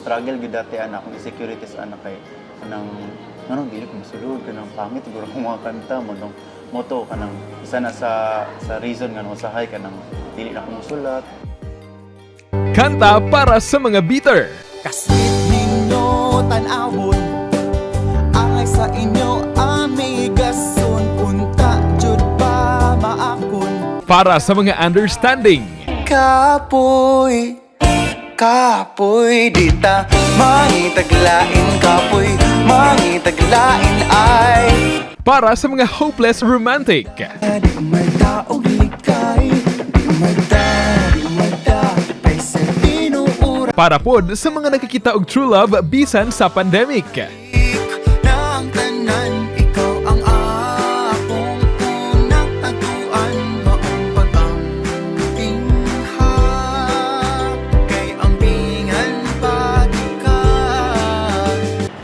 Struggle gyud dati ana, akong insecurities ana kay kanang nganong dili ko mosulod, kanang pangit siguro akong mga kanta mo nung moto, kanang isa na sa reason nga usahay kanang dili na ko mosulat. Kanta para sa mga bitter. Kasweet ninyo tan-awon, angay sa inyo amigason. Unta jud pa maakon. Para sa mga understanding. Kapoy, kapoy, dita mangitaglain. Kapoy, mangitaglain ay. Para sa mga hopeless romantic. Di madaog likay. Di mada, di mada. Ay sa tinuura. Para pod sa mga nakikita og true love bisan sa pandemic. Ng tanan, ikaw ang akong unang taguan. Maong pag-amping ha, kay ampingan pa ka.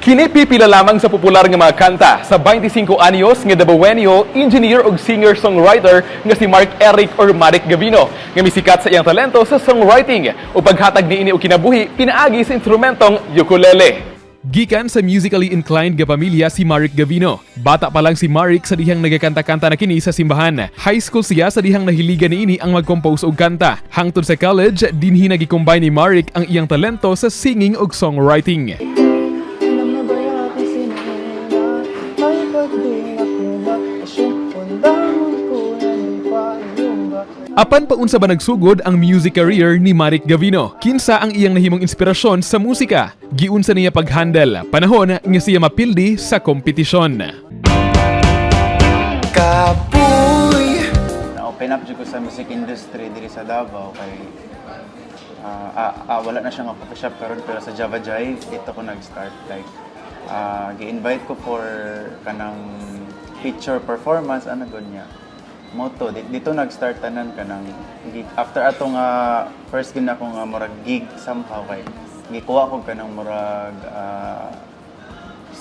Kini pipila lamang sa popular nga mga kanta sa 25 anyos nga Dabawenyo, engineer ug singer-songwriter nga si Mark Eric or Marek Gavino, nga misikat sa iyang talento sa songwriting ug paghatag niini og kinabuhi pinaagi sa instrumentong ukulele. Gikan sa musically inclined nga pamilya si Marek Gavino. Bata pa lang si Marek sa dihang nagakanta-kanta na kini sa simbahan. High school siya sa dihang nahiligan niini ang mag-compose og kanta. Hangtod sa college, dinhi nagi-combine ni Marek ang iyang talento sa singing ug songwriting. Alam na ba yata sinela? Ay pag di nakuha, asyong undangon ko na may payong ba? Apan paunsa ba nagsugod ang music career ni Marek Gavino? Kinsa ang iyang nahimong inspirasyon sa musika? Giunsa niya pag-handle panahon nga siya mapildi sa kompetisyon? Kapoy. Na-open up jud ko sa music industry diri sa Davao kay wala na siya nga coffee shop karon, pero sa Java Jive dito ko nag-start, like gi-invite ko for kanang feature performance ana gud niya moto dito nag-start tanan kanang after ato nga first gud na ako nga murag gig somehow kay gikuha ko kanang murag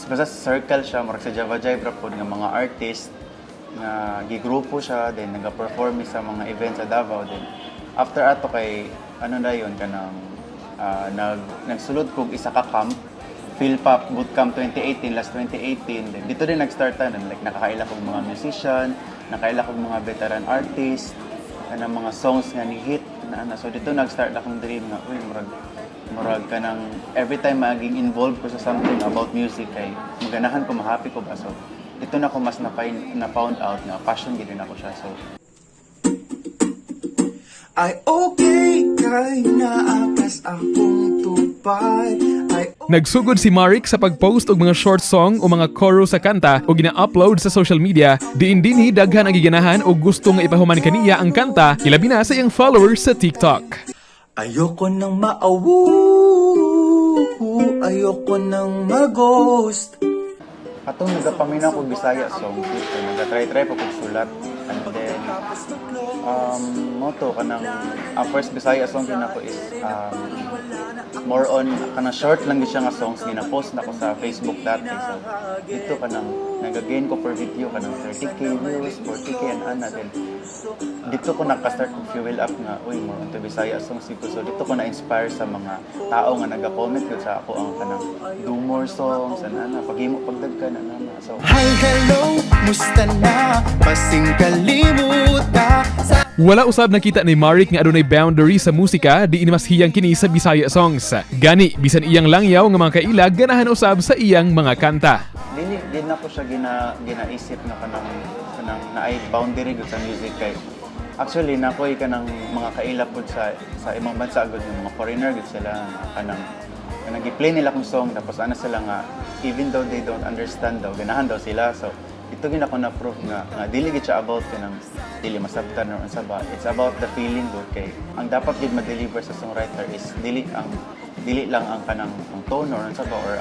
basta circle siya, murag sa Java Jive ra pod nga mga artist nga gigrupo siya, then naga-perform mi sa mga event sa Davao. Then after ato kay ano na yun, kanang nagsulod kog isa ka camp, Philpop Bootcamp 2018, last 2018. Then dito din nag-start tanan, like nakakaila kog mga musician, nakaila kog mga veteran artist, kanang mga songs nga ni hit na ana. So dito nag-start akong dream nga uy, murag kanang every time maging involved ko sa something about music kay maganahan ko, ma-happy ko ba. So dito na ko mas na found out nga passion gid nako siya, so Ay okay kay naakas akong tupad. Ay Nagsugod si Marek sa pag-post og mga short song o mga chorus sa kanta o gina-upload sa social media, diin dinhi daghan ang giganahan o gusto nga ipahuman kaniya ang kanta, ilabi na sa iyang followers sa TikTok. Ayoko nang maawu. Ayoko nang mag-ghost. Katong nagapaminaw ko Bisaya song dito, naga-try-try pa kog sulat and then moto kanang ang first Bisaya song gyud nako is more on kanang short lang gyud siya nga songs, gina-post nako sa Facebook dati. So dito kanang nagagain ko per video kanang 30K views, 40K and ana. Then dito ko naka-start og fuel up nga uy, more on to Bisaya songs ko. So dito ko na-inspire sa mga tao nga naga-comment gyud sa ako ang kanang do more songs and ana, paghimo pagdagkan ana. So Hi, hello, musta na? Pasing kalimuta sa Wala usab nakita ni Marek nga adunay boundary sa musika, diin mas hiyang kini sa Bisaya songs. Gani bisan iyang langyaw nga mga kaila ganahan usab sa iyang mga kanta. Dili di na ko siya ginaisip na kanang naay boundary gud sa music kay actually nakoy kanang mga kaila pud sa ibang bansa gud, yung mga foreigner gud sila nga kanang gi-play nila akong song, tapos ana sila nga even though they don't understand daw, ganahan daw sila. So ito gid ako na proof nga dili gid siya about kanang dili masabtan or unsa ba. It's about the feeling gud kay ang dapat gid ma-deliver sa songwriter is dili lang ang kanang ang tone or unsa ba or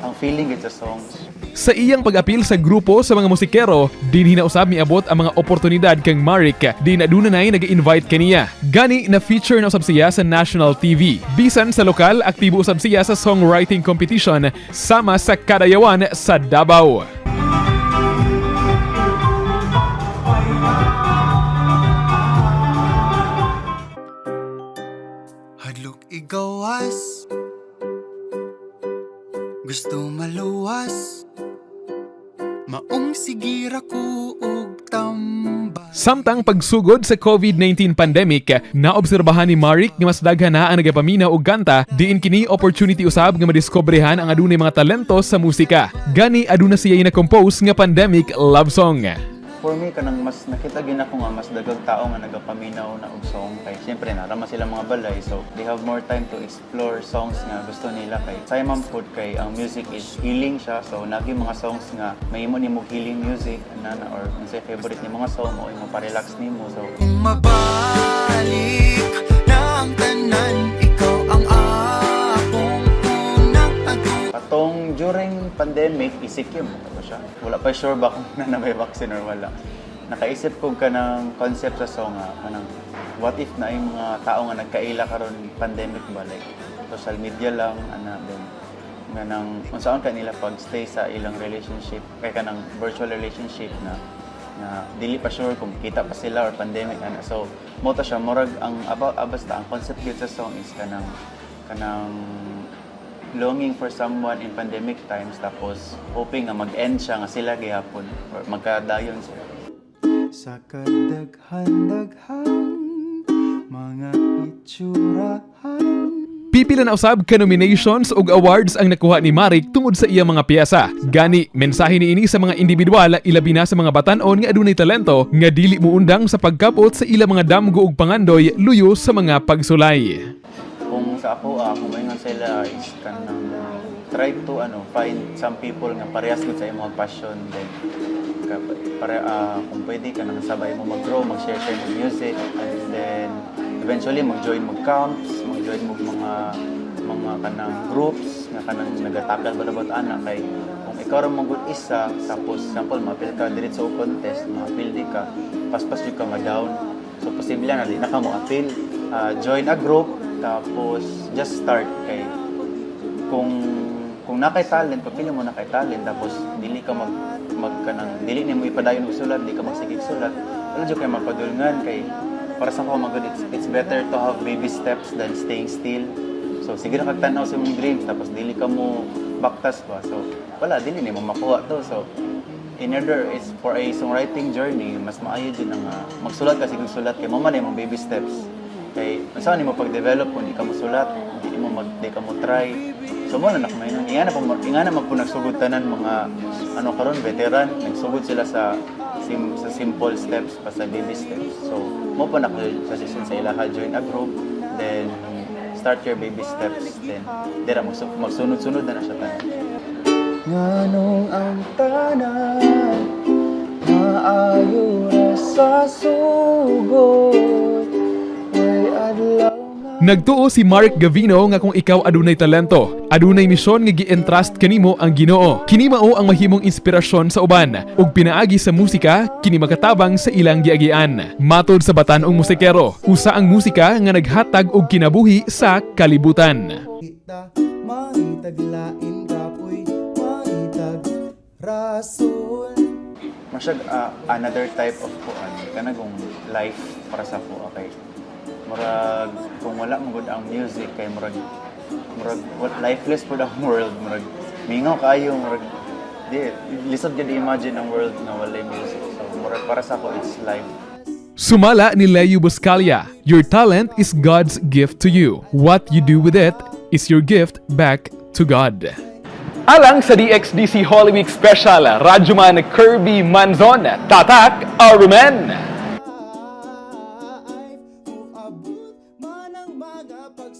ang feeling gid sa songs. Sa iyang pag-apil sa grupo sa mga musikero, dinhi na usab miabot ang mga oportunidad kang Marek, di na dunay nag-invite kaniya. Gani na feature na usab siya sa national TV. Bisan sa lokal, aktibo usab siya sa songwriting competition sama sa Kadayawan sa Davao. Hadlok igawas. Gusto maluwas, maong sigira ko og tambal. Samtang pagsugod sa COVID-19 pandemic, naobserbahan ni Marek nga mas daghan na ang nagapaminaw og kanta, diin kini opportunity usab nga madiskobrehan ang adunay mga talento sa musika. Gani aduna siya na-compose nga pandemic love song. For me, kanang mas nakita gin ako nga mas daghang tao nga nagapaminaw na og song kay siyempre nara man sila mga balay, so they have more time to explore songs nga gusto nila. Kay Simon pud, kay ang music is healing siya, so nagi mga songs nga mahimo nimo healing music ana na or unsay favorite ni mga song mo imo pa-relax nimo, so Kung mabalik na ang tanan, ikaw ang akong unang atu. Katong during pandemic, ECQ mo ba siya? Wala pa sure ba kung na may vaccine or wala. Nakaisip ko kanang concept sa song nga, kanang what if na yung mga tao nga nagkaila karon pandemic ba, like social media lang ana, then nga nang unsaon kanila pag stay sa ilang relationship kay kanang virtual relationship na na dili pa sure kung kita pa sila or pandemic ana. So mo to siya, murag ang about, basta ang concept gyud sa song is kanang longing for someone in pandemic times, tapos hoping nga mag-end siya nga sila gihapon or magkadayon sila. Sa kadaghan-daghan mga itsurahan. Pipila na usab ka nominations ug awards ang nakuha ni Marek tungod sa iyang mga piyesa. Gani, mensahe niini sa mga individual, ilabi na sa mga batan-on nga adunay talento, nga dili muundang sa pagkabot sa ilang mga damgo ug pangandoy luyo sa mga pagsulay. Kung sa ako, kung maingon sila is kanang try to ano, find some people nga parehas gud sa imong passion, then ka, pare, kung pwede ka nang sabay mo mag-grow, mag-share share ng music, and then eventually mag-join mag camps, mag-join mo mga kanang groups nga kanang nagatakal ba about ana, kay kung ikaw ra man gud isa, tapos sample ma-appeal ka diretso og contest, ma-appeal di ka, paspas jud ka ma-down, so posible na di na ka mo appeal. Join a group, tapos just start, kay kung naa kay talent, pag mo naa kay talent, tapos dili ka mag mag kanang dili nimo ipadayon og sulat, di ka magsigig sulat, wala jud kay mapadulngan. Kay para sa ako magud, it's better to have baby steps than staying still. So sige na kag tan-aw sa imong dreams, tapos dili ka mo baktas ba, so wala, dili nimo makuha to. So in order is for a songwriting journey, mas maayo din ang magsulat ka, sige sulat, kay mo man imong baby steps. Kay unsa nimo pag-develop kung di ka mosulat, di mo mag di ka mo try? So mo na nakamayon ingana man po nagsugod tanan mga ano karon, veteran, nagsugod sila sa simple steps pa, sa baby steps. So mo po na suggestion sa ilaha, join a group, then start your baby steps, then dira magsunod-sunod na siya tanan. Nganong ang tanan maayo ra sa sugod, way adlaw nga Nagtuo si Mark Gavino nga kung ikaw adunay talento, adunay misyon nga gi-entrust kanimo ang Ginoo. Kini mao ang mahimong inspirasyon sa uban ug pinaagi sa musika kini makatabang sa ilang giagian. Matod sa batan-ong musikero, usa ang musika nga naghatag og kinabuhi sa kalibutan. Kita mangitag lain kapoy, mangitag rason. Masyag another type of kuan, kanang life para sa ako, okay, murag kung wala mo gud ang music, kay murag what, lifeless pud ang world, murag mingaw kaayo, murag di lisod gud imagine ang world nga walay music. So murag para sa ako, it's life. Sumala ni Leo Buscalia, your talent is God's gift to you. What you do with it is your gift back to God. Alang sa DXDC Holy Week Special, Radyoman Kirby Manzon, Tatak Arumen! Moabot man ang mga pag